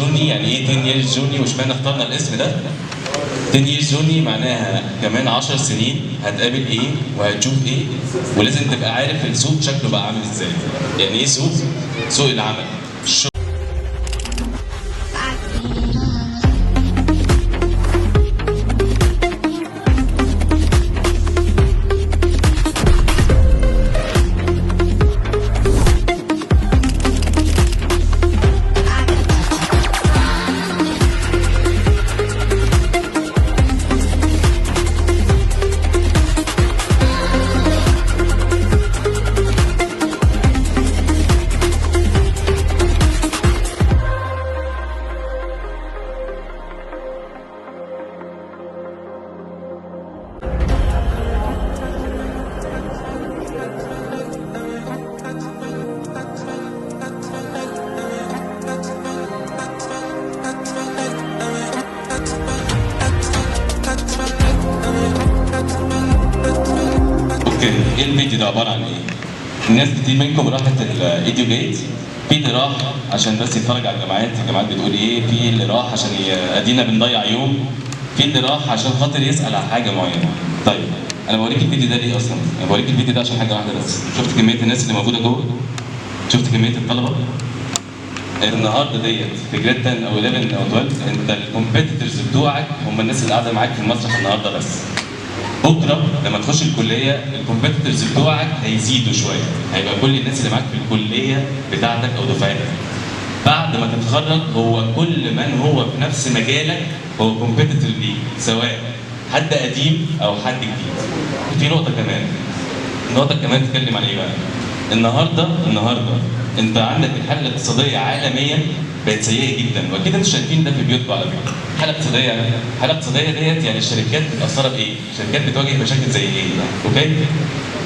journey. يعني ايه 10 years journey؟ واشمعنى اخترنا الاسم ده؟ 10 years journey معناها كمان 10 سنين هتقابل ايه وهتشوف ايه، ولازم تبقى عارف السوق شكله بقى عامل ازاي. يعني ايه سوق؟ سوق العمل، الشغل. okay، ايه الفيديو ده عبارة عن ايه؟ الناس كتير منكم راحت ال EduGate، في اللي راح عشان بس يتفرج على الجامعات، الجامعات بتقول ايه، في اللي راح عشان ادينا بنضيع يوم، في اللي راح عشان خاطر يسال على حاجة معينة. طيب انا بوريك الفيديو ده ليه اصلا؟ انا بوريك الفيديو ده عشان حاجة واحدة بس. شفت كمية الناس اللي موجودة جوه؟ شفت كمية الطلبة؟ النهارده ديت في grade 10 او 11 او 12 انت ال competitors بتوعك هم الناس اللي قاعدة معاك في المسرح النهارده بس. بكره لما تخش الكلية ال competitors بتوعك هيزيدوا شويه، هيبقى كل الناس اللي معاك في الكلية بتاعتك او دفعتك. بعد ما تتخرج هو كل من هو في نفس مجالك هو competitor ليك، سواء حد قديم او حد جديد. في نقطة كمان، النقطة كمان تتكلم عن ايه بقى؟ النهارده انت عندك الحالة الاقتصادية عالميا بقت سيئه جدا، واكيد انتوا شايفين ده في بيوتكم على فكرة. الحالة الاقتصادية، الحالة الاقتصادية ديت يعني الشركات متاثرة بايه؟ الشركات بتواجه مشاكل زي ايه؟ okay؟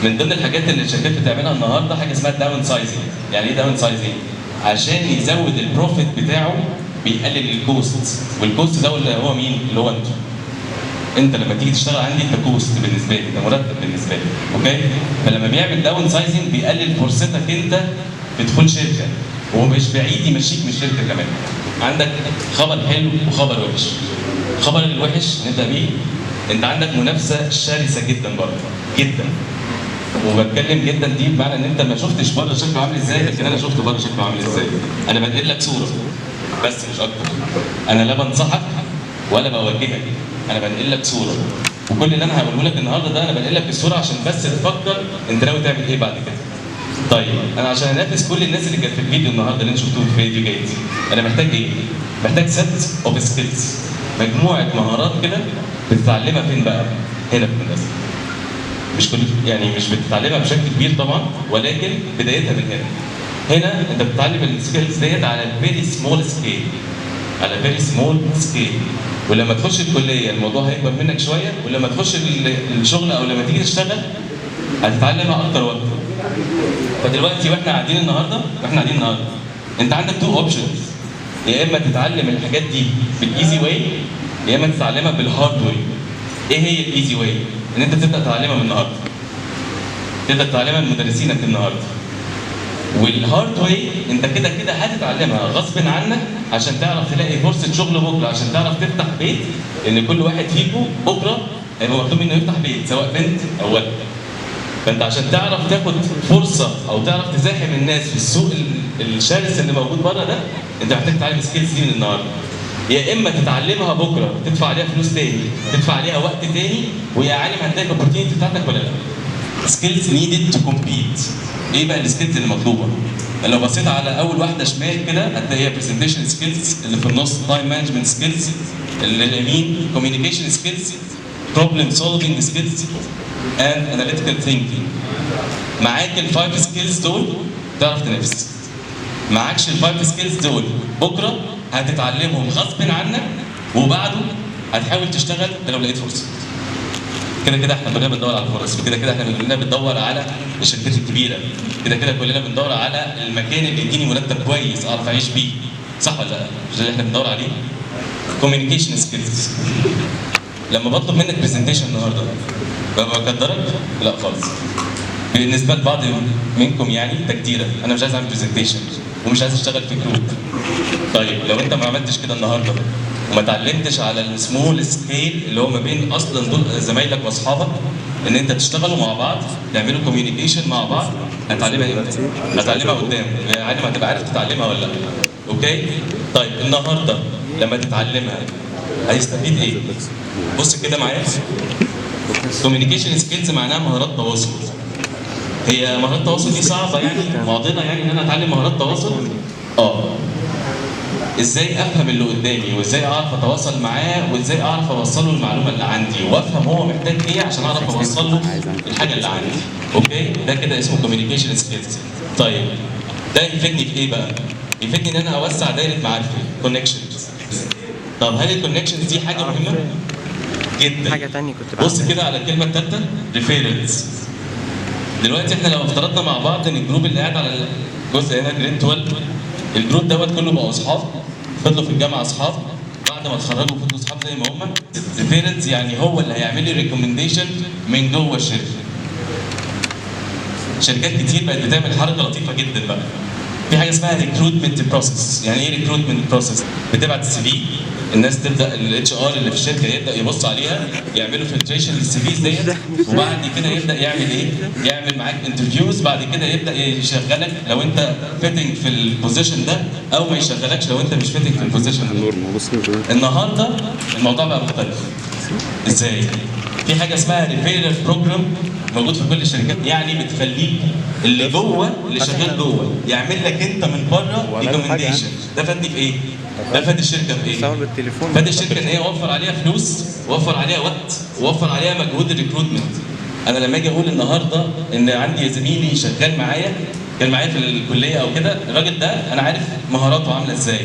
من ضمن الحاجات اللي الشركات بتعملها النهارده حاجة اسمها downsizing. يعني ايه downsizing؟ عشان يزود ال profit بتاعه بيقلل ال cost، وال cost ده اللي هو مين؟ اللي هو انتوا. انت لما تيجي تشتغل عندي انت cost بالنسبة لي، ده مرتب بالنسبة لي، okay؟ فلما بيعمل downsizing بيقلل فرصتك انت في دخول شركة، ومش بعيد يمشيك من الشركة كمان. عندك خبر حلو وخبر وحش. الخبر الوحش نبدا بيه، انت عندك منافسه شرسة جدا بره، جدا. وبتكلم جدا دي بمعنى ان انت ما شفتش بره شكله عامل ازاي، لكن انا شفت بره شكله عامل ازاي. انا بنقل لك صوره بس مش اكتر. انا لا بنصحك ولا بوجهك، انا بنقل لك صوره. وكل اللي انا هقوله لك النهارده ده انا بنقل لك الصورة عشان بس تفكر انت ناوي تعمل ايه بعد كده. طيب انا عشان انافس كل الناس اللي كانت في الفيديو النهارده اللي انتوا شفتوه في EduGate، انا محتاج ايه؟ محتاج set of skills، مجموعة مهارات كده بتتعلمها فين بقى؟ هنا في المدرسة. مش كل يعني مش بتتعلمها بشكل كبير طبعا، ولكن بدايتها من هنا. هنا انت بتتعلم ال skills ديت على very small scale، على very small scale. ولما تخش الكلية الموضوع هيكبر منك شويه، ولما تخش الشغل او لما تيجي تشتغل هتتعلمها اكتر واكتر. فدلوقتي واحنا قاعدين النهارده انت عندك two options، يا اما تتعلم الحاجات دي بال easy way، يا اما تتعلمها بال hard way. ايه هي ال easy way؟ ان انت تبدا تتعلمها من النهارده، تبدا تتعلمها من مدرسينك النهارده. وال hard way انت كده كده هتتعلمها غصب عنك عشان تعرف تلاقي فرصة شغل بكره، عشان تعرف تفتح بيت، لان كل واحد فيكم بكره هيبقى مطلوب منه يفتح بيت سواء بنت او ولد. فانت عشان تعرف تاخد فرصة او تعرف تزاحم الناس في السوق الشرس اللي موجود بره ده، انت محتاج تتعلم skills دي من النهارده. يا اما تتعلمها بكره تدفع عليها فلوس تاني، تدفع عليها وقت تاني، ويا عالم هتلاقي ال opportunity بتاعتك ولا لا. skills needed to compete. ايه بقى ال skills اللي مطلوبه؟ لو بصيت على اول واحدة شمال كده هتلاقي هي presentation skills، اللي في النص time management skills، اللي اليمين communication skills، problem solving skills and analytical thinking. معاك ال five skills دول تعرف تنافس. معكش ال five skills دول بكره هتتعلمهم غصب عنك، وبعده هتحاول تشتغل ده لو لقيت فرصة. كده كده احنا كلنا بندور على الفرص، وكده كده احنا كلنا بندور على الشركات الكبيره، كده كده كلنا بندور على المكان اللي يديني مرتب كويس اعرف اعيش بيه، صح ولا لا؟ مش ده اللي احنا بندور عليه؟ communication skills. لما بطلب منك presentation النهارده ببقى بقدرك؟ لا خالص. بالنسبة لبعض منكم يعني تقديره، انا مش عايز اعمل presentation. ومش عايز اشتغل في group. طيب لو انت ما عملتش كده النهارده وما اتعلمتش على ال small scale اللي هو ما بين اصلا دول زمايلك واصحابك، ان انت تشتغلوا مع بعض، تعملوا communication مع بعض، هتعلمها امتى؟ هتعلمها قدام يعني، ما هتبقى عارف تتعلمها ولا لا. okay؟ طيب النهارده لما تتعلمها هيستفيد ايه؟ بص كده معايا، communication skills معناها مهارات تواصل. هي مهارات التواصل دي صعبة يعني؟ معضلة يعني ان انا اتعلم مهارات تواصل؟ اه. ازاي افهم اللي قدامي، وازاي اعرف اتواصل معاه، وازاي اعرف اوصل له المعلومة اللي عندي، وافهم هو محتاج ايه عشان اعرف اوصل له الحاجة اللي عندي. okay؟ ده كده اسمه communication skills. طيب ده يفيدني في ايه بقى؟ يفيدني ان انا اوسع دايرة معارفي، connections. طب هل ال connections دي حاجة مهمة؟ جدا. حاجة تانية كنت بص بعملها. كده على الكلمة الثالثه، referrals. دلوقتي احنا لو افترضنا مع بعض ان ال group اللي قاعد على الجزء هنا grade 12، ال group دوت كله بقوا اصحاب، فضلوا في الجامعة اصحاب، بعد ما اتخرجوا فضلوا اصحاب زي ما هم. referrals يعني هو اللي هيعمل لي recommendation من جوه الشركه. شركات كتير بقت بتعمل حركة لطيفة جدا بقى، في حاجة اسمها recruitment process. يعني ايه recruitment process؟ بتبعت ال CV، الناس تبدا، ال HR اللي في الشركة يبدا يبص عليها، يعملوا filtration لل CVs ديت، وبعد كده يبدا يعمل ايه؟ يعمل معاك interviews، بعد كده يبدا يشغلك لو انت fitting في ال position ده، او ما يشغلكش لو انت مش fitting في ال position ده. النور، ما بص. النهارده الموضوع بقى مختلف. ازاي؟ في حاجة اسمها referral program موجود في كل الشركات، يعني بتخليك اللي جوه، اللي شغال جوه، يعمل لك انت من بره recommendation. ده فادني في ايه؟ ده فاد الشركة في ايه؟ صور بالتليفون. فاد الشركة ان هي وفر عليها فلوس، وفر عليها وقت، وفر عليها مجهود ال recruitment. انا لما اجي اقول النهارده ان عندي زميلي شغال معايا، كان معايا في الكلية او كده، الراجل ده انا عارف مهاراته عامله ازاي،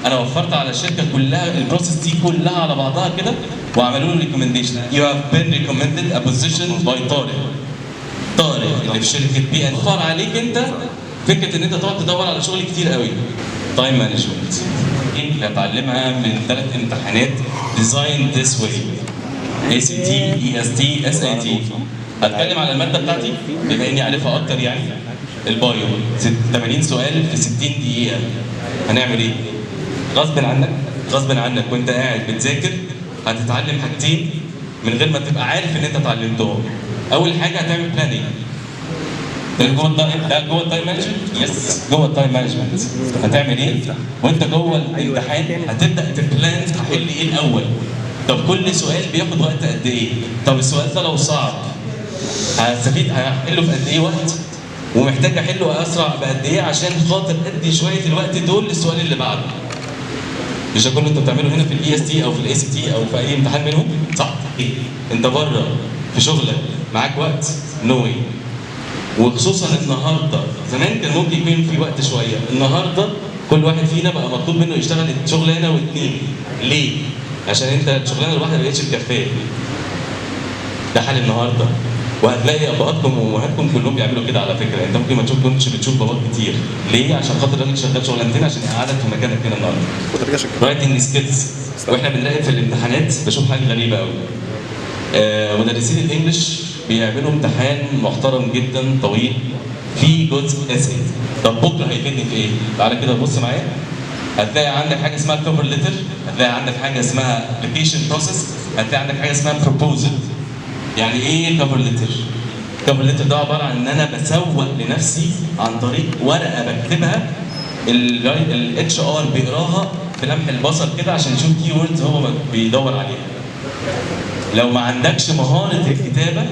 انا وفرت على الشركة كلها ال process دي كلها على بعضها كده، وعملوا له recommendation: you have been recommended a position by طارق، طارق اللي في شركة بي ان. وفر عليك انت فكرة ان انت تقعد تدور على شغل كتير قوي. time management هتعلمها من ثلاث امتحانات designed this way: ACT، EST، SAT. هتكلم على المادة بتاعتي بما اني عارفها اكتر، يعني ال bio 80 سؤال في 60 دقيقه، هنعمل ايه؟ غصب عنك، غصب عنك وانت قاعد بتذاكر هتتعلم حاجتين من غير ما تبقى عارف ان انت اتعلمتهم. اول حاجة هتعمل planning. ده جوه ال time، ده جوه ال time management. yes، جوه ال time management. هتعمل ايه؟ وانت جوه الامتحان هتبدا ت plan تحل ايه الاول. طب كل سؤال بياخد وقت قد ايه؟ طب السؤال ده لو صعب هستفيد هحله في قد ايه وقت؟ ومحتاج احله اسرع بقد ايه عشان خاطر ادي شوية الوقت دول للسؤال اللي بعده؟ مش ده كله انت بتعمله هنا في ال EST او في ال ACT او في اي امتحان منهم، صح؟ إيه؟ انت بره في شغلك معاك وقت؟ no way. وخصوصا النهارده، زمان كان ممكن يكون في وقت شويه، النهارده كل واحد فينا بقى مطلوب منه يشتغل شغلانة واثنين. ليه؟ عشان انت الشغلانة الواحدة ما بقتش مكفيه. ده حال النهارده، وهتلاقي ابهاتكم وامهاتكم كلهم بيعملوا كده على فكره. انت ممكن ما تشوف كنتش بتشوف باباك كتير، ليه؟ عشان خاطر الراجل شغال شغلانتين عشان يقعدك في مكانك هنا النهارده. writing skills، واحنا بنراقب في الامتحانات بشوف حاجة غريبة قوي. مدرسين ال English بيعملوا امتحان محترم جدا طويل في جزء essay. طب بكره هيفيدني في ايه؟ تعالى كده بص معايا، هتلاقي عندك حاجة اسمها cover letter، هتلاقي عندك حاجة اسمها application process، هتلاقي عندك حاجة اسمها proposal. يعني ايه cover letter؟ cover letter ده عبارة عن ان انا بسوق لنفسي عن طريق ورقة بكتبها، ال HR بيقراها في لمح البصر كده عشان يشوف keywords هو بيدور عليها. لو ما عندكش مهارة الكتابة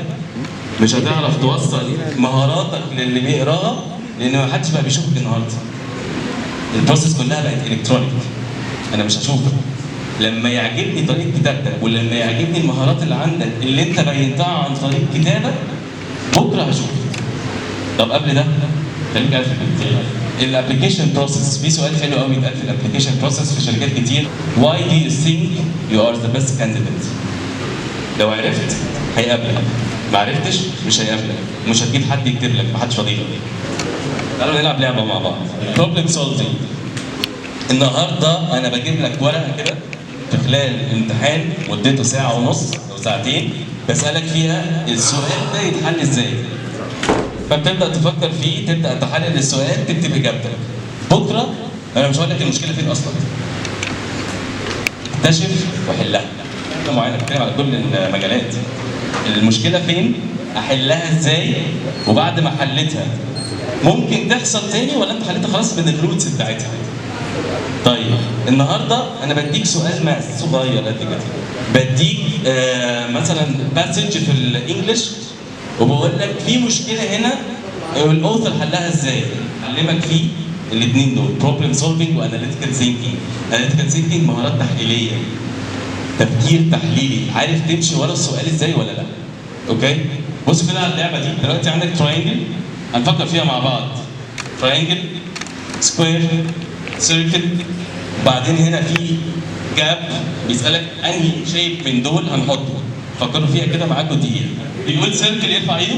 مش هتعرف توصل مهاراتك للي بيقراها، لان ما حدش بقى بيشوفك النهارده. ال process كلها بقت electronic، انا مش هشوفك. لما يعجبني طريقه كتابتك ولما يعجبني المهارات اللي عندك اللي انت بينتها عن طريق كتابه، بكره هشوفك. طب قبل ده خليك قاعد في البيت. ال application process، في سؤال حلو قوي بيتقال في ال application process في شركات كتير: why do you think you are the best candidate؟ لو عرفت هيقابلك، ما عرفتش مش هيقابلك، مش هتجيب حد يكتب لك، ما حدش فاضي لك. تعالوا نلعب لعبه مع بعض، problem solving. النهارده انا بجيب لك ورقة كده في خلال امتحان مدته ساعة ونص او ساعتين، بسالك فيها السؤال ده يتحل ازاي، فبتبدا تفكر فيه، تبدا تحلل السؤال، تكتب اجابتك. بكره بكره انا مش هقول لك المشكلة فين اصلا. اكتشف وحلها. معينة بتكلم على كل المجالات. المشكلة فين؟ احلها ازاي؟ وبعد ما حلتها ممكن تحصل تاني ولا انت حلتها خلاص من ال roots بتاعتها؟ طيب النهارده انا بديك سؤال math صغير قد كده، بديك مثلا passage في ال English وبقول لك في مشكلة هنا ال author حلها ازاي؟ علمك فيه الاثنين دول، problem solving و analytical thinking. analytical thinking مهارات تحليلية، تفكير تحليلي، عارف تمشي ورا السؤال ازاي ولا لا. okay؟ بص كده على اللعبة دي، دلوقتي عندك triangle هنفكر فيها مع بعض. triangle، square، circle، بعدين هنا في gap بيسالك انهي shape من دول هنحطه. فكروا فيها كده، معاكم دقيقة. بيقول circle يرفع ايده.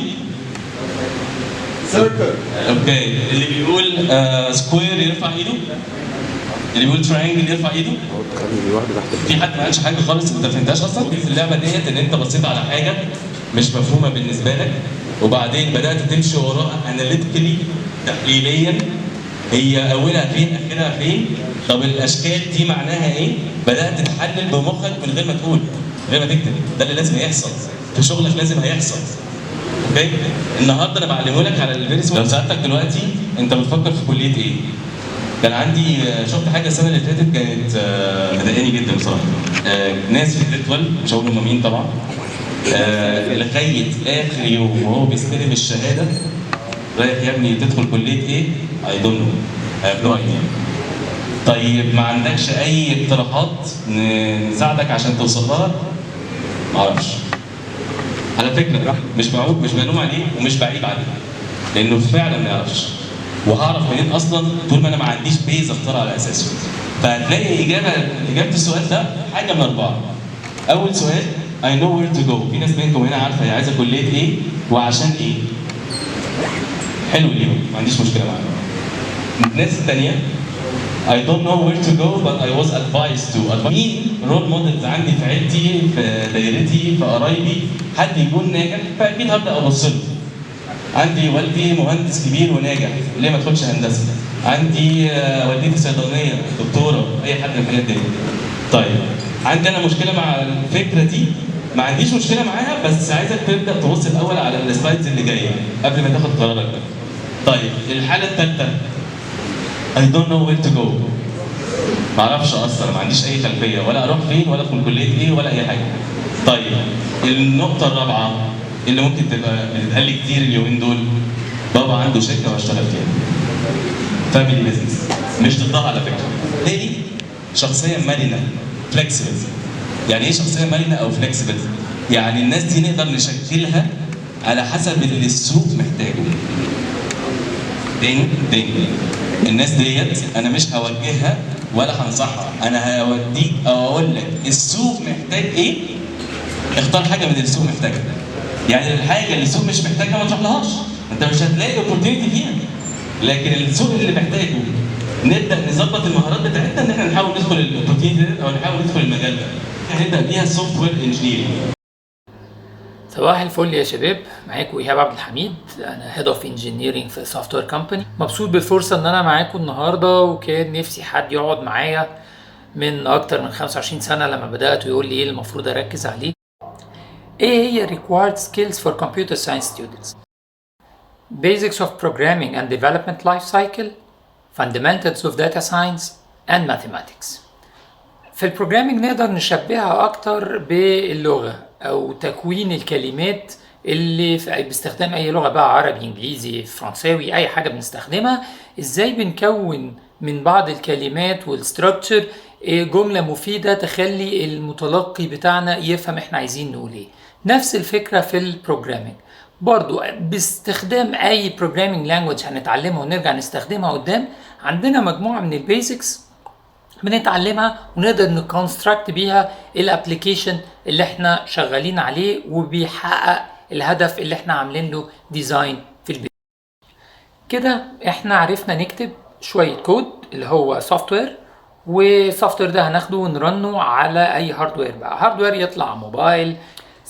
circle. okay، اللي بيقول square يرفع ايده. اللي بيقول triangle يرفع ايده. في حد ما قالش حاجة خالص؟ انت ما فهمتهاش اصلا في اللعبة ديت، ان انت بصيت على حاجة مش مفهومه بالنسبة لك وبعدين بدات تمشي وراها analytically، تحليليا، هي اولها فين؟ اخرها فين؟ طب الاشكال دي معناها ايه؟ بدات تحلل بمخك من غير ما تقول، من غير ما تكتب. ده اللي لازم يحصل في شغلك، لازم هيحصل. okay، النهارده انا بعلمه لك على ال very. لو سالتك دلوقتي انت بتفكر في كليه ايه؟ كان عندي شفت حاجة السنة اللي فاتت كانت مضايقاني جدا بصراحة. ناس في grade 12، مش هقول هم مين طبعا، لغاية اخر يوم وهو بيستلم الشهاده، رايح يا ابني تدخل كليه ايه؟ I don't know، I have no idea. طيب ما عندكش اي اقتراحات نساعدك عشان توصل لها؟ ما اعرفش. على فكرة مش بعوب، مش بلوم عليه ومش بعيب عليه، لانه فعلا ما يعرفش. وهعرف منين اصلا طول ما انا ما عنديش base اختار على اساسه؟ فهتلاقي اجابه السؤال ده حاجة من اربعة. اول سؤال، I know where to go. في ناس منكم هنا عارفه هي عايزه كليه ايه وعشان ايه. حلو اليوم، ما عنديش مشكلة معاه. الناس الثانيه، I don't know where to go but I was advised to. مين role models عندي في عيلتي، في دايرتي، في قرايبي، حد يكون ناجح فاكيد هبدا ابص له. عندي والدي مهندس كبير وناجح، ليه ما ادخلش هندسة؟ عندي والدتي صيدلانيه، دكتوره، اي حد من الحاجات دي. طيب عندي انا مشكلة مع الفكرة دي؟ ما عنديش مشكلة معاها، بس عايزك تبدا تبص الاول على ال slides اللي جاية قبل ما تاخد قرارك ده. طيب الحالة الثالثه، I don't know where to go. ما اعرفش اصلا، ما عنديش اي خلفية ولا اروح فين ولا ادخل كليه ايه ولا اي حاجة. طيب النقطة الرابعة اللي ممكن تبقى بتتقال لي كتير اليومين دول، بابا عنده شركة واشتغل فيها. family business، مش ضدها على فكرة. تاني، شخصية مرنه، flexible. يعني ايه شخصية مرنه او flexible؟ يعني الناس دي نقدر نشكلها على حسب اللي السوق محتاجه. تاني تاني، الناس ديت انا مش هوجهها ولا هنصحها، انا هوديك او اقول لك السوق محتاج ايه، اختار حاجة من اللي السوق محتاجها. يعني الحاجة اللي السوق مش محتاجها ما تروحلهاش، انت مش هتلاقي opportunity فيها. لكن السوق اللي محتاجه نبدا نظبط المهارات بتاعتنا ان احنا نحاول ندخل ال opportunity او نحاول ندخل المجال ده. هنبدا بيها ال software engineering. صباح الفل يا شباب، معاكم ايهاب عبد الحميد، انا head of engineering في software company. مبسوط بالفرصه ان انا معاكم النهارده، وكان نفسي حد يقعد معايا من اكتر من 25 سنة لما بدات ويقول لي ايه المفروض اركز عليه. ايه هي required skills for computer science students؟ basics of programming and development life cycle، fundamentals of data science and mathematics. في ال programming نقدر نشبهها اكتر باللغة او تكوين الكلمات اللي في باستخدام اي لغة بقى، عربي، انجليزي، فرنساوي، اي حاجة بنستخدمها، ازاي بنكون من بعض الكلمات وال structure جملة مفيدة تخلي المتلقي بتاعنا يفهم احنا عايزين نقول ايه. نفس الفكرة في ال programming برضو، باستخدام اي programming language هنتعلمها ونرجع نستخدمها قدام، عندنا مجموعة من ال basics بنتعلمها ونقدر ن construct بيها ال application اللي احنا شغالين عليه وبيحقق الهدف اللي احنا عاملين له design في البداية. كده احنا عرفنا نكتب شوية كود اللي هو software، وال software ده هناخده ون run ه على اي hardware بقى، hardware يطلع موبايل.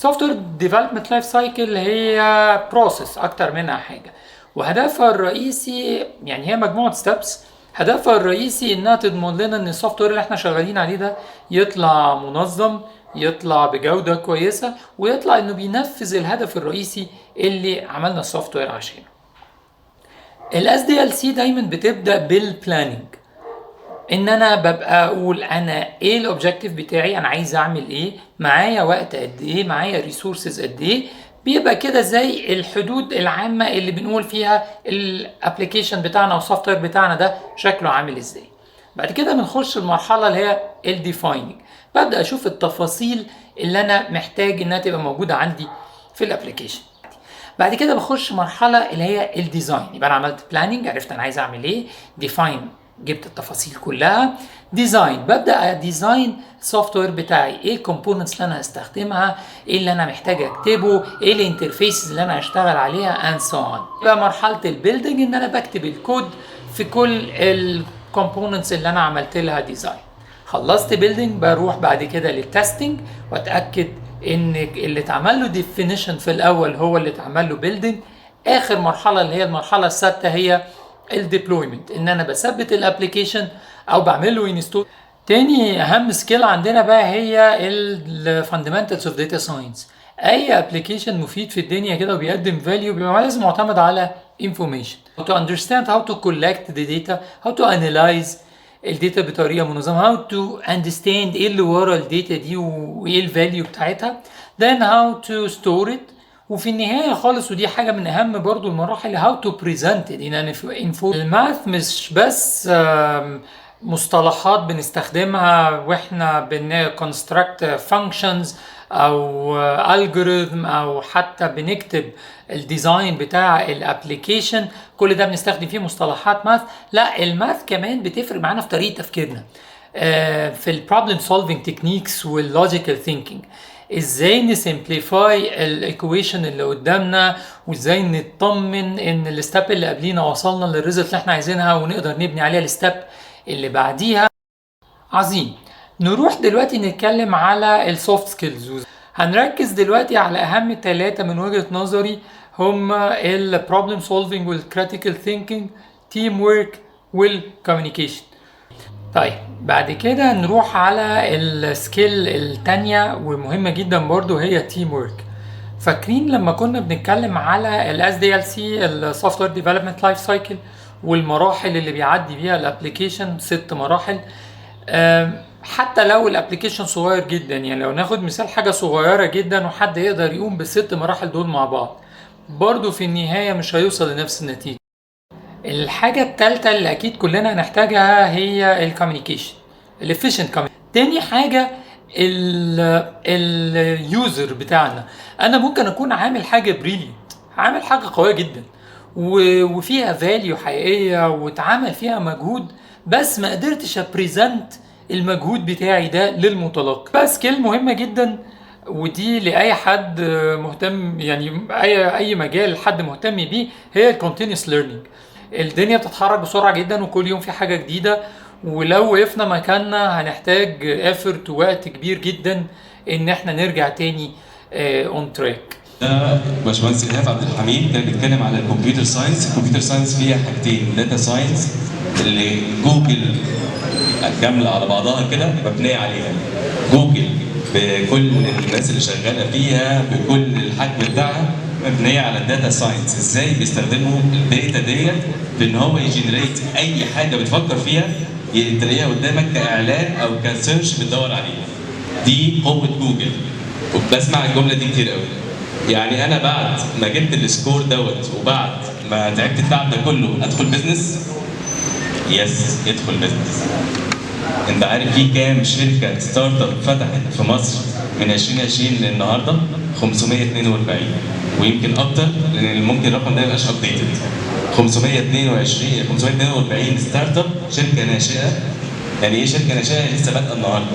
software development life cycle هي process اكتر منها حاجه، وهدفها الرئيسي يعني هي مجموعة steps. هدفها الرئيسي انها تضمن لنا ان ال software اللي احنا شغالين عليه ده يطلع منظم، يطلع بجودة كويسة، ويطلع انه بينفذ الهدف الرئيسي اللي عملنا ال software عشانه. ال SDLC دايما بتبدا بال planning، ان انا ببقى اقول انا ايه ال objective بتاعي، انا عايز اعمل ايه، معايا وقت قد ايه، معايا resources قد ايه. بيبقى كده زي الحدود العامة اللي بنقول فيها ال application بتاعنا او ال software بتاعنا ده شكله عامل ازاي. بعد كده بنخش المرحلة اللي هي ال defining، ببدا اشوف التفاصيل اللي انا محتاج انها تبقى موجودة عندي في ال application. بعد كده بخش مرحلة اللي هي ال design. يبقى انا عملت planning، عرفت انا عايز اعمل ايه، define جبت التفاصيل كلها، design ببدا ا design ال software بتاعي، ايه ال components اللي انا هستخدمها، ايه اللي انا محتاج اكتبه، ايه ال interfaces اللي انا هشتغل عليها and so on. يبقى مرحلة ال building ان انا بكتب الكود في كل ال components اللي انا عملت لها design. خلصت building بروح بعد كده لل testing واتاكد ان اللي اتعمل له definition في الاول هو اللي اتعمل له building. اخر مرحلة اللي هي المرحلة السادسة هي ال deployment، ان انا بثبت ال application او بعمل له install. تاني اهم skill عندنا بقى هي ال fundamentals of data science. اي application مفيد في الدنيا كده وبيقدم value بيبقى لازم معتمد على information. How to understand how to collect the data، how to analyze ال data بطريقة منظمة، how to understand ايه اللي ورا ال data دي وايه ال value بتاعتها، then how to store it، وفي النهاية خالص ودي حاجة من اهم برضو المراحل how to present it in an info. ال math مش بس مصطلحات بنستخدمها واحنا بن construct functions او algorithm او حتى بنكتب ال design بتاع ال application، كل ده بنستخدم فيه مصطلحات math. لا، ال math كمان بتفرق معانا في طريقه تفكيرنا، في ال problem solving techniques وال logical thinking، ازاي ن simplify ال equation اللي قدامنا، وازاي نطمن ان ال step اللي قبلينا وصلنا لل result اللي احنا عايزينها ونقدر نبني عليها ال step اللي بعديها. عظيم. نروح دلوقتي نتكلم على ال soft skills. هنركز دلوقتي على اهم ثلاثة من وجهة نظري، هم ال problem solving وال critical thinking، teamwork وال communication. طيب بعد كده نروح على ال skill التانية ومهمة جدا برضو، هي teamwork. فاكرين لما كنا بنتكلم على ال SDLC، ال Software Development Life Cycle، والمراحل اللي بيعدي بيها ال application، ست مراحل. حتى لو ال application صغير جدا، يعني لو ناخد مثال حاجة صغيرة جدا وحد يقدر يقوم بالست مراحل دول مع بعض، برضو في النهاية مش هيوصل لنفس النتيجة. الحاجة التالتة اللي أكيد كلنا هنحتاجها هي ال communication، ال efficient communication. تاني حاجة ال user بتاعنا. أنا ممكن أكون عامل حاجة brilliant، عامل حاجة قوية جدا وفيها value حقيقية واتعمل فيها مجهود، بس ما قدرتش ا present المجهود بتاعي ده للمتلقي. بس skill مهمة جدا، ودي لاي حد مهتم، يعني اي مجال حد مهتم بيه، هي ال continuous learning. الدنيا بتتحرك بسرعة جدا وكل يوم في حاجة جديده، ولو وقفنا مكاننا هنحتاج effort ووقت كبير جدا ان احنا نرجع تاني on track. ده باشمهندس ايهاب عبد الحميد كان بيتكلم على ال computer science. ال computer science فيها حاجتين: data science اللي جوجل كاملة على بعضها كده مبنية عليها، جوجل بكل الناس اللي شغالة فيها بكل الحجم بتاعها مبنية على ال data science. ازاي بيستخدموا ال data ديت في ان هو ي generate اي حاجة بتفكر فيها تلاقيها قدامك كاعلان او ك search بتدور عليها. دي قوة جوجل. وبسمع الجملة دي كتير قوي، يعني انا بعد ما جبت ال score دوت وبعد ما تعبت التعب ده كله ادخل business؟ yes، ادخل business. انت عارف في كام شركة startup فتحت في مصر من 2020 للنهاردة؟ 542، ويمكن اكتر لان ممكن الرقم ده يبقاش updated. 522، 542 startup، شركة ناشئه. يعني ايه شركة ناشئه؟ لسه بادئه النهارده.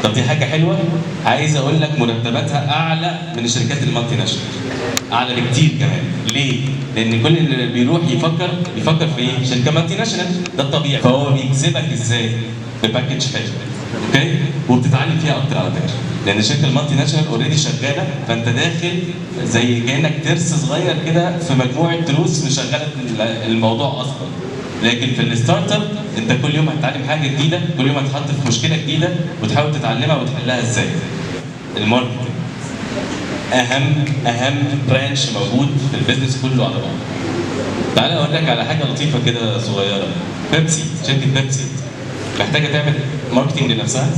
طب دي حاجة حلوه، عايز اقول لك مرتباتها اعلى من الشركات ال multinational، اعلى بكتير كمان. ليه؟ لان كل اللي بيروح يفكر في ايه؟ شركة multinational، ده الطبيعي. فهو بيجذبك ازاي؟ ب package حلو، okay؟ وبتتعلم فيها اكتر على فكره، لان الشركة ال multinational already شغاله، فانت داخل زي كانك ترس صغير كده في مجموعة تروس مشغله الموضوع اصلا. لكن في ال startup انت كل يوم هتتعلم حاجة جديده، كل يوم هتتحط في مشكلة جديدة وتحاول تتعلمها وتحلها ازاي. ال marketing اهم branch موجود في ال business كله على بعضه. تعالى اقول لك على حاجة لطيفة كده صغيره. بيبسي، شركة بيبسي محتاجه تعمل marketing لنفسها؟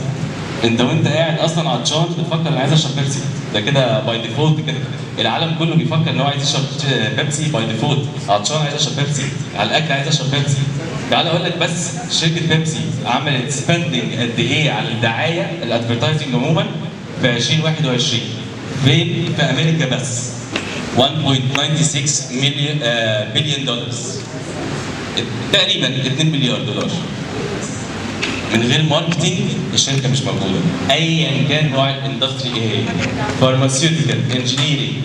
انت وانت قاعد اصلا عطشان بتفكر انا عايز اشرب بيبسي، ده كده by default كده. العالم كله بيفكر ان هو عايز يشرب بيبسي by default، عطشان عايز اشرب بيبسي، على الاكل عايز اشرب بيبسي. تعالى اقول لك بس شركة بيبسي عملت spending قد ايه على الدعايه، ال advertising عموما، في 2021 فين؟ في امريكا بس 1.96 مليون بليون دولار، تقريبا 2 مليار دولار. من غير marketing الشركة مش موجوده، ايا كان نوع ال industry ايه هي، pharmaceutical، engineering،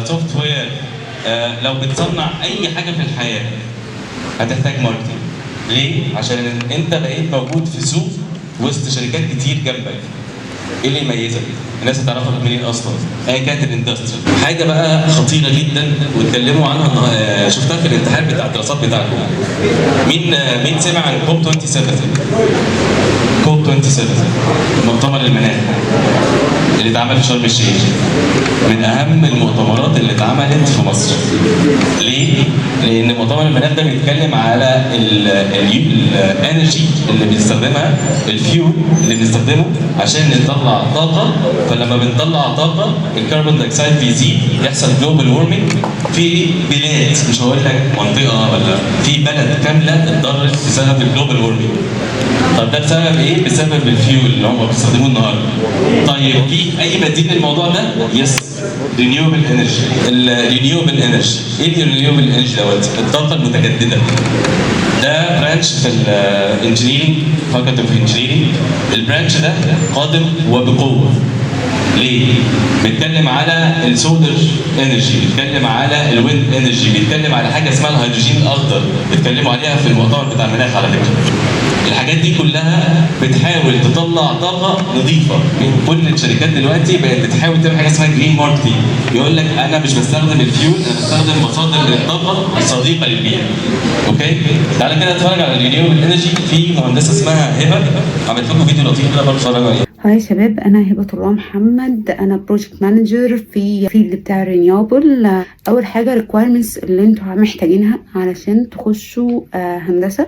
software، لو بتصنع اي حاجة في الحياة هتحتاج marketing. ليه؟ عشان انت بقيت موجود في سوق وسط شركات كتير جنبك. ايه اللي يميزك؟ الناس هتعرفك منين اصلا؟ ايا كانت ال industry. حاجة بقى خطيرة جدا واتكلموا عنها شفتها في الامتحان بتاع الدراسات بتاعكم. مين سمع عن COP 27؟ COP 27، مؤتمر المناخ اللي اتعمل في شرم الشيخ، من اهم المؤتمرات اللي اتعملت في مصر. ليه؟ لان مؤتمر المناخ ده بيتكلم على ال energy اللي بنستخدمها، الفيول اللي بنستخدمه عشان نطلع طاقه. فلما بنطلع طاقة ال carbon dioxide بيزيد، يحصل global warming. في بلاد، مش هقول لك منطقة ولا في بلد كامله، اتضررت بسبب ال global warming. طب ده بسبب ايه؟ بسبب الفيول اللي هم بيستخدموه النهارده. طيب في اي بديل للموضوع ده؟ yes، renewable energy. ال renewable energy، ايه ال renewable energy دوت؟ الطاقة المتجدده. ده branch في ال engineering، faculty of engineering. ال branch ده قادم وبقوه. ليه؟ بيتكلم على ال solar energy، بيتكلم على ال wind energy، بيتكلم على حاجة اسمها الهيدروجين الاخضر، بيتكلموا عليها في المؤتمر بتاع المناخ على فكرة. الحاجات دي كلها بتحاول تطلع طاقة نظيفه. كل الشركات دلوقتي بقت بتحاول تعمل حاجة اسمها green marketing، يقول لك انا مش بستخدم الفيول، انا بستخدم مصادر من الطاقة الصديقة للبيئه. okay؟ تعالى كده نتفرج على ال renewable energy. في مهندسه اسمها هبه عملت لكم فيديو لطيف كده برضه، اتفرجوا عليه. hi يا شباب، انا هبه الله محمد، انا project manager في field بتاع ال renewable. اول حاجة requirements اللي انتوا محتاجينها علشان تخشوا هندسه،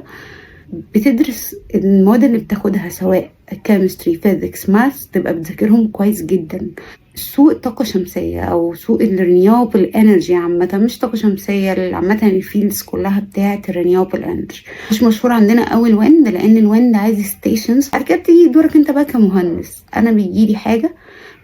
بتدرس المواد اللي بتاخدها سواء chemistry، physics، math، تبقى بتذاكرهم كويس جدا. سوق الطاقة الشمسية أو سوق ال renewable energy عامة، مش طاقة شمسية، عامة ال fields كلها بتاعة ال renewable energy، مش مشهور عندنا قوي ال wind، لأن ال wind عايز stations. بعد كده بتيجي دورك انت بقى كمهندس. أنا بيجيلي حاجة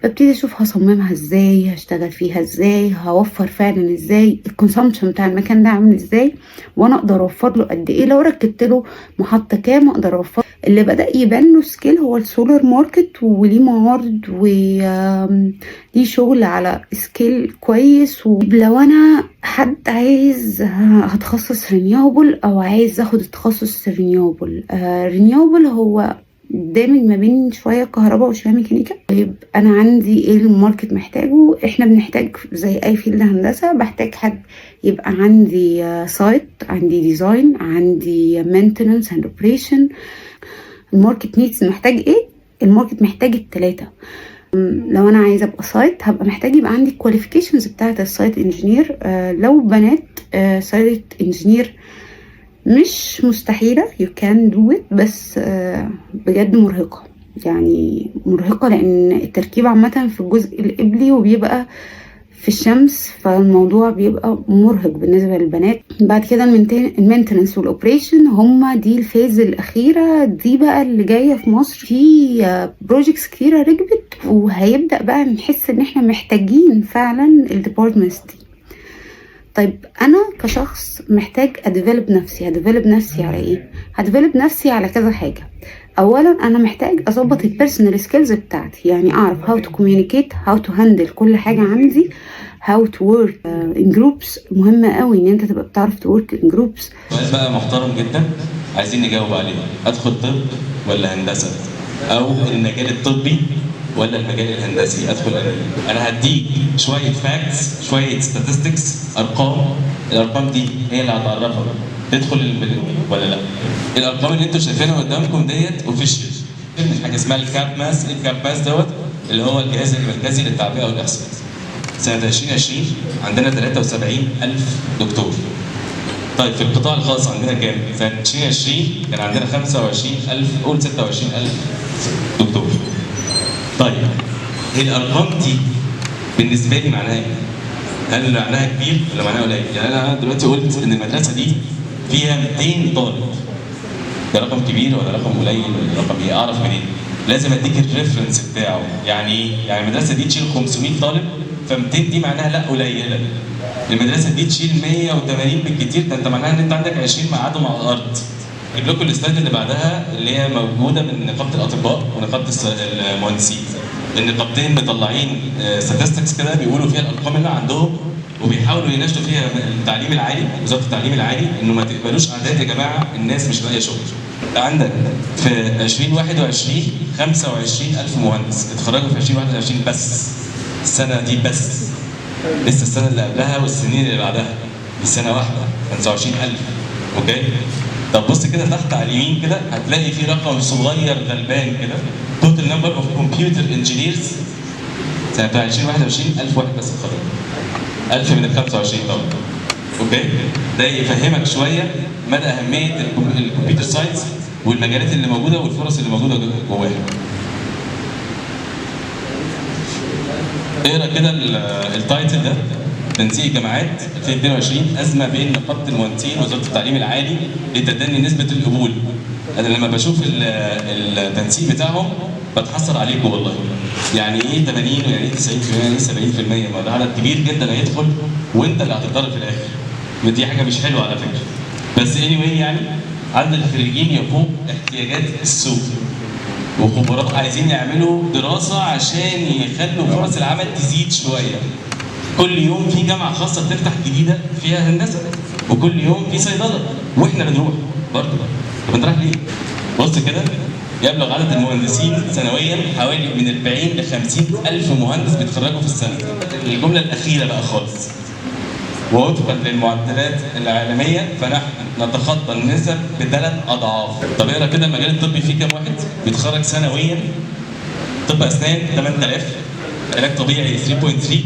ببتدي اشوف هصممها ازاي، هشتغل فيها ازاي، هوفر فعلا ازاي، ال consumption بتاع المكان ده عامل ازاي، وانا اقدر اوفر له قد ايه، لو ركبت له محطة كام اقدر اوفر. اللي بدا يبان له scale هو ال solar market، وليه معارض وليه شغل على scale كويس. ولو انا حد عايز هتخصص renewable او عايز اخد التخصص renewable، renewable هو دامج ما بين شوية كهرباء وشوية ميكانيكا. طيب انا عندي ايه ال market محتاجه؟ احنا بنحتاج زي اي field هندسه، بحتاج حد يبقى عندي site، عندي design، عندي maintenance and operation. ال market needs محتاج ايه؟ ال market محتاج التلاتة. لو انا عايزه ابقى site هبقى محتاج يبقى عندي ال qualifications بتاعه ال site engineer. لو بنات، site engineer مش مستحيلة، you can do it، بس بجد مرهقة، يعني مرهقة لأن التركيب عامة في الجزء القبلي وبيبقى في الشمس، فالموضوع بيبقى مرهق بالنسبة للبنات. بعد كده ال maintenance وال operation، هما دي ال phase الأخيرة دي بقى اللي جاية في مصر. في projects كتيرة ركبت، وهيبدأ بقى نحس ان احنا محتاجين فعلا ال departments دي. طيب انا كشخص محتاج ا develop نفسي، ه develop نفسي على ايه؟ ه develop نفسي على كذا حاجه. اولا انا محتاج اظبط ال personal skills بتاعتي، يعني اعرف how to communicate، how to handle كل حاجة عندي، how to work in groups. مهم قوي ان انت تبقى بتعرف ت work in groups. سؤال بقى محترم جدا عايزين نجاوب عليه: ادخل طب ولا هندسه؟ او المجال الطبي ولا المجال الهندسي؟ ادخل انهي؟ انا هديك شوية facts، شوية statistics، ارقام. الارقام دي هي اللي هتعرفك. تدخل ولا لا؟ الارقام اللي انتم شايفينها قدامكم ديت official من حاجة اسمها ال CAPMAS. ال CAPMAS دوت اللي هو الجهاز المركزي للتعبئه والاحصاء. سنة 2020 عندنا 73,000 دكتور. طيب في القطاع الخاص عندنا كام؟ سنة 2020 كان عندنا 25,000، قول 26,000 دكتور. طيب الارقام دي بالنسبة لي معناها ايه؟ هل معناها كبير ولا معناها قليل؟ يعني انا دلوقتي قلت ان المدرسة دي فيها 200 طالب. ده رقم كبير ولا رقم قليل ولا رقم ايه؟ اعرف منين؟ لازم اديك ال reference بتاعه. يعني ايه؟ يعني المدرسة دي تشيل 500 طالب، ف 200 دي معناها لا قليله. المدرسة دي تشيل 180 بالكتير، ده انت معناها ان انت عندك 20 مقعدهم على الارض. اجيب لكم ال slide اللي بعدها اللي هي موجودة من نقابة الاطباء ونقابة المهندسين. النقابتين مطلعين statistics كده بيقولوا فيها الارقام اللي عندهم، وبيحاولوا يناشدوا فيها التعليم العالي، وزارة التعليم العالي، انه ما تقبلوش اعداد يا جماعة، الناس مش لاقيه شغل. عندك في 2021 25000 مهندس اتخرجوا في 2021 بس، السنة دي بس، لسه السنة اللي قبلها والسنين اللي بعدها، دي سنة واحدة 25000. okay؟ طب بص كده تحت على اليمين كده هتلاقي في رقم صغير غلبان كده، total number of computer engineers سنة 2021 1000 واحد بس اتخرج، 1000 من ال 25 طبعا. okay؟ ده يفهمك شوية مدى اهمية ال computer science والمجالات اللي موجودة والفرص اللي موجودة جواها. اقرا كده ال title ده، تنسيق جامعات 2022 ازمة بين نقابة المهندسين ووزارة التعليم العالي لتدني نسبه القبول. انا لما بشوف التنسيق بتاعهم بتحسر عليكم والله. يعني ايه 80 ويعني ايه 90%، يعني ايه 70%؟ ما ده عدد كبير جدا هيدخل وانت اللي هتتضرر في الاخر. دي حاجة مش حلوة على فكرة. بس anyway يعني عدد الخريجين يفوق احتياجات السوق. وخبراء عايزين يعملوا دراسة عشان يخلوا فرص العمل تزيد شوية. كل يوم في جامعه خاصة بتفتح جديدة فيها هندسة، وكل يوم في صيدلة، واحنا بنروح برضه. طب انت رايح ليه؟ بص كده، يبلغ عدد المهندسين سنويا حوالي من 40 ل 50 الف مهندس بيتخرجوا في السنة. الجملة الاخيرة بقى خالص، ووفقا للمعدلات العالمية فنحن نتخطى النسب بثلاث اضعاف. طب اقرا كده المجال الطبي فيه كام واحد بيتخرج سنويا؟ طب اسنان 8000، علاج طبيعي 3.3،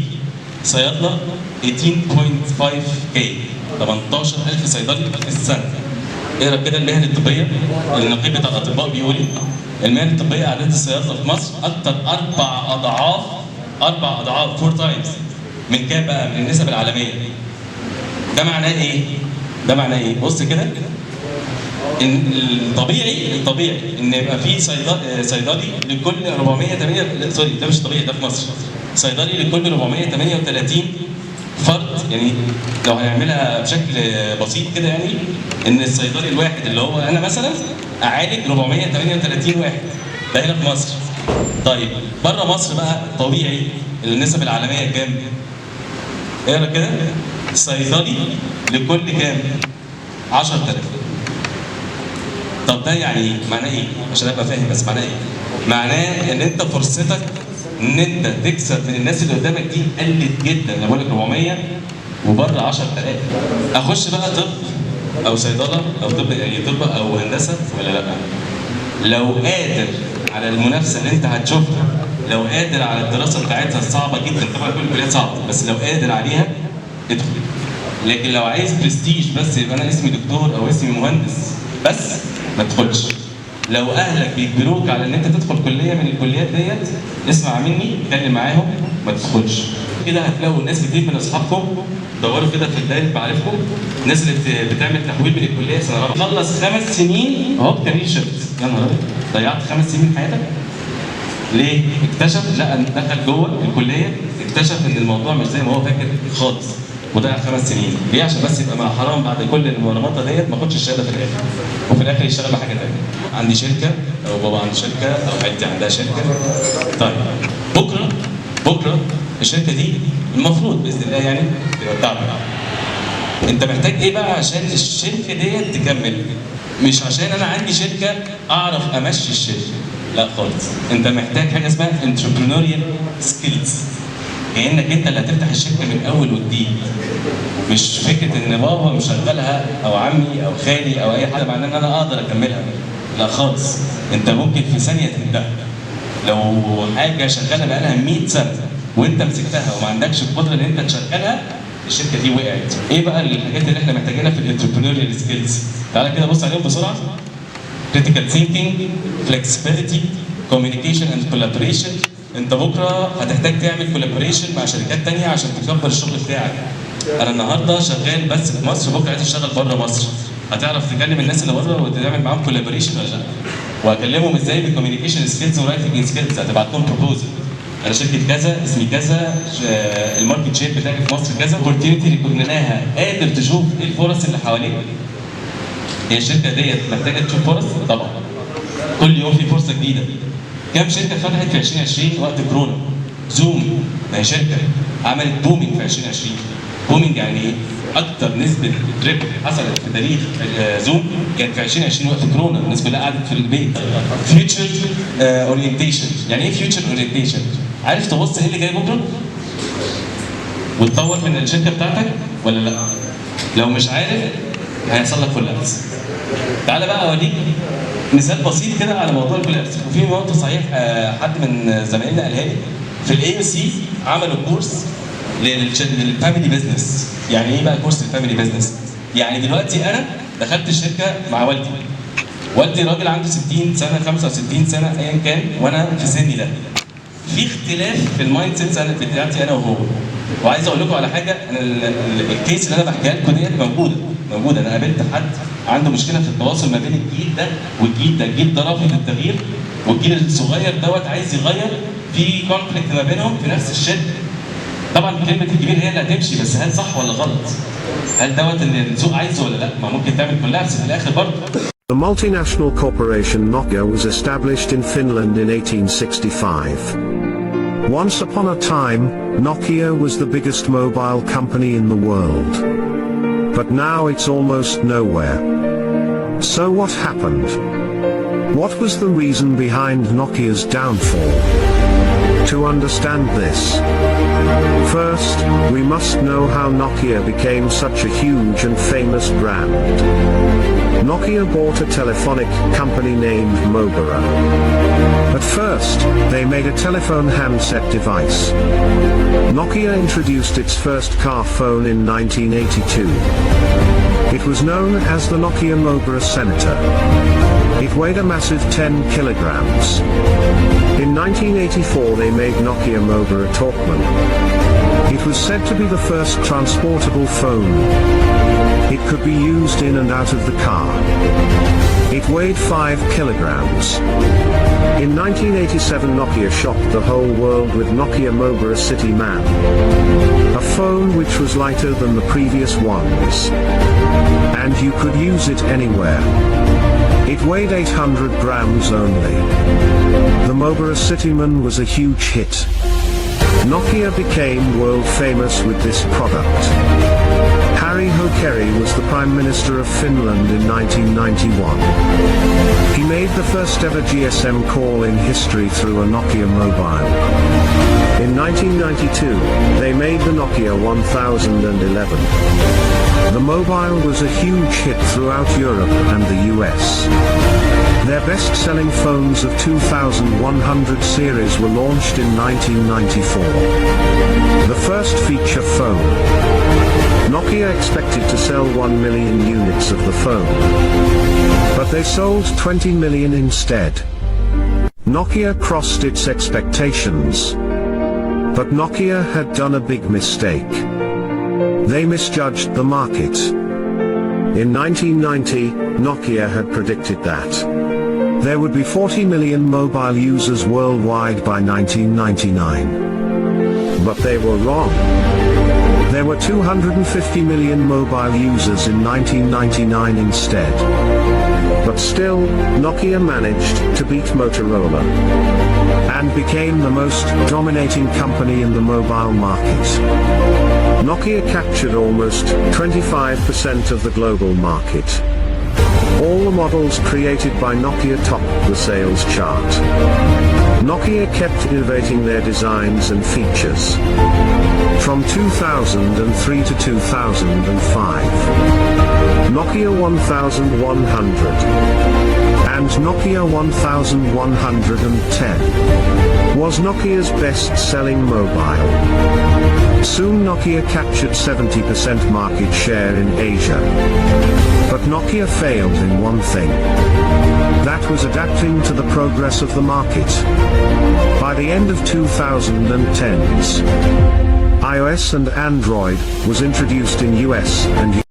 صيادله 18.5 K، 18000 صيدلي في السنة. اقرا كده المهن الطبية، النقيب بتاع الاطباء بيقول ايه؟ المهن الطبية اعداد الصيادله في مصر اكتر 4 اضعاف، 4 اضعاف 4 times من كام بقى؟ من النسب العالمية. ده معناه ايه؟ ده معناه ايه؟ بص كده، ان الطبيعي ان يبقى في صيدلي لكل 408، sorry ده مش طبيعي، ده في مصر صيدلي لكل 438 فرد. يعني لو هنعملها بشكل بسيط كده، يعني ان الصيدلي الواحد اللي هو انا مثلا اعالج 438 واحد، ده هنا في مصر. طيب بره مصر بقى طبيعي النسب العالمية كام؟ اقرا كده، صيدلي لكل كام؟ 10000. طب ده يعني ايه؟ معناه ايه؟ عشان ابقى فاهم بس معناه ايه؟ معناه ان انت فرصتك ان انت تكسب من الناس اللي قدامك دي قلت جدا. انا بقول لك 400 وبره 10000. اخش بقى طب او صيدلة او طب، يعني طب او هندسة ولا لا؟ لو قادر على المنافسة اللي انت هتشوفها، لو قادر على الدراسة بتاعتها الصعبة جدا، طبعا كل الكليات صعبة، بس لو قادر عليها ادخل. لكن لو عايز برستيج بس يبقى انا اسمي دكتور او اسمي مهندس بس، ما تدخلش. لو اهلك بيجبروك على ان انت تدخل كليه من الكليات ديت، اسمع مني، اتكلم معاهم، ما تدخلش. كده هتلاقوا ناس كتير من اصحابكم، دوروا كده في دايرة معارفكم، ناس اللي بتعمل تحويل من الكلية سنة رابعه، خلص 5 سنين اهو career shift. يا نهار ابيض، ضيعت 5 سنين من حياتك ليه؟ اكتشف، لا دخل جوه الكلية اكتشف ان الموضوع مش زي ما هو فاكر خالص، وضيع 5 سنين. ليه؟ عشان بس يبقى مع حرام بعد كل المرمطه ديت ما اخدش الشهادة في الاخر، وفي الاخر يشتغل بحاجة ثانية. عندي شركة او بابا عنده شركة او عيلتي عندها شركة. طيب بكره الشركة دي المفروض باذن الله يعني تبقى بتاعتك. انت محتاج ايه بقى عشان الشركة ديت تكمل؟ مش عشان انا عندي شركة اعرف امشي الشركة، لا خالص. انت محتاج حاجة اسمها entrepreneurial skills. كانك انت اللي هتفتح الشركة من اول وجديد. مش فكرة ان بابا مشغلها او عمي او خالي او اي حاجة معناه ان انا اقدر اكملها. لا خالص، انت ممكن في ثانية تهدها. لو حاجة شغالة بقالها 100 سنة وانت مسكتها وما عندكش القدرة ان انت تشغلها، الشركة دي وقعت. ايه بقى الحاجات اللي احنا محتاجينها في ال entrepreneurial skills؟ تعالى كده بص عليهم بسرعة. critical thinking، flexibility، communication and collaboration. انت بكره هتحتاج تعمل collaboration مع شركات تانية عشان تكبر الشغل بتاعك. انا النهارده شغال بس في مصر، بكره عايز اشتغل بره مصر. هتعرف تكلم الناس اللي بره وتعمل معاهم collaboration ولا لا؟ وهكلمهم ازاي؟ بال communication skills و writing skills. هتبعت لهم proposal: انا شركة كذا، اسمي كذا، ال market share بتاعي في مصر كذا. opportunity recognition، قادر تشوف ايه الفرص اللي حواليك. هي الشركة ديت محتاجه تشوف فرص طبعا، كل يوم في فرصة جديده. كم شركة فتحت في 2020 وقت كورونا؟ زوم، ما هي شركة عملت booming في 2020. booming يعني ايه؟ اكتر نسبه ربح حصلت في تاريخ زوم كانت في 2020 وقت كورونا، الناس كلها قعدت في البيت. future orientation، يعني ايه future orientation؟ عارف تبص ايه اللي جاي بكره وتطور من الشركة بتاعتك ولا لا؟ لو مش عارف هيحصل لك collapse. تعالى بقى اوريك مثال بسيط كده على موضوع ال collapse. وفي نقطة صحيح، حد من زمايلنا قالها لي في ال AUC، عملوا كورس لل family business. يعني ايه بقى كورس ال family business؟ يعني دلوقتي انا دخلت الشركة مع والدي. والدي راجل عنده 60 سنه، 65 سنه، ايا كان، وانا في سني ده. في اختلاف في ال mindset انا بتاعتي انا وهو. وعايز اقول لكم على حاجه، انا ال case اللي انا بحكيها لكم ديت موجوده موجوده. انا قابلت حد عنده مشكلة في التواصل ما بين الجيل ده والجيل ده. الجيل ده رافض التغيير والجيل الصغير دوت عايز يغير. في conflict ما بينهم في نفس الشركه. طبعا كلمة الكبير هي اللي هتمشي، بس هل صح ولا غلط؟ هل دوت اللي السوق عايزه ولا لا؟ ما ممكن تعمل collapse في الاخر برضه. The multinational corporation Nokia was established in Finland in 1865. Once upon a time, Nokia was the biggest mobile company in the world. But now it's almost nowhere. So what happened? What was the reason behind Nokia's downfall? To understand this, first, we must know how Nokia became such a huge and famous brand. Nokia bought a telephonic company named Mobira. At first, they made a telephone handset device. Nokia introduced its first car phone in 1982. It was known as the Nokia Mobira Senator. It weighed a massive 10 kilograms. In 1984 they made Nokia Mobira Talkman. It was said to be the first transportable phone. It could be used in and out of the car. It weighed 5 kilograms. In 1987 Nokia shocked the whole world with Nokia Mobira City Man. A phone which was lighter than the previous ones. And you could use it anywhere. It weighed 800 grams only. The Mobira Cityman was a huge hit. Nokia became world famous with this product. Harri Holkeri was the Prime Minister of Finland in 1991. He made the first ever GSM call in history through a Nokia mobile. In 1992, they made the Nokia 1011. The mobile was a huge hit throughout Europe and the US. Their best-selling phones of 2100 series were launched in 1994. The first feature phone. Nokia expected to sell 1 million units of the phone. But they sold 20 million instead. Nokia crossed its expectations. But Nokia had done a big mistake. They misjudged the market. In 1990, Nokia had predicted that there would be 40 million mobile users worldwide by 1999. But they were wrong. There were 250 million mobile users in 1999 instead. But still, Nokia managed to beat Motorola and became the most dominating company in the mobile market. Nokia captured almost 25% of the global market. All the models created by Nokia topped the sales chart. Nokia kept innovating their designs and features. From 2003 to 2005, Nokia 1100 and Nokia 1110 was Nokia's best-selling mobile. Soon Nokia captured 70% market share in Asia. But Nokia failed in one thing. That was adapting to the progress of the market. By the end of 2010s, iOS and Android was introduced in US and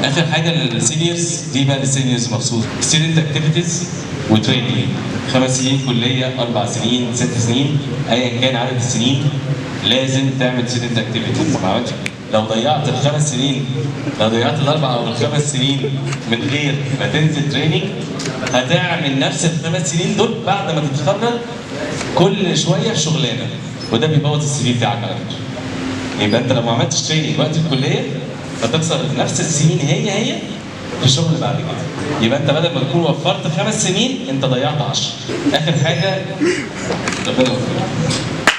اخر حاجة لل seniors دي بقى، لل seniors مخصوص، student activities و training. 5 سنين كليه، 4 سنين، 6 سنين، ايا كان عدد السنين، لازم تعمل student activities. ما عملتش، لو ضيعت ال5 سنين، لو ضيعت ال4 او ال5 سنين من غير ما تنزل training، هتعمل نفس ال5 سنين دول بعد ما تتخرج كل شوية في شغلانه، وده بيبوظ ال CV بتاعك على فكره. يبقى انت لو ما عملتش training وقت الكلية هتخسر نفس السنين هي هي في الشغل بعد كده. يبقى انت بدل ما تكون وفرت 5 سنين، انت ضيعت 10. اخر حاجه، ربنا يوفقك.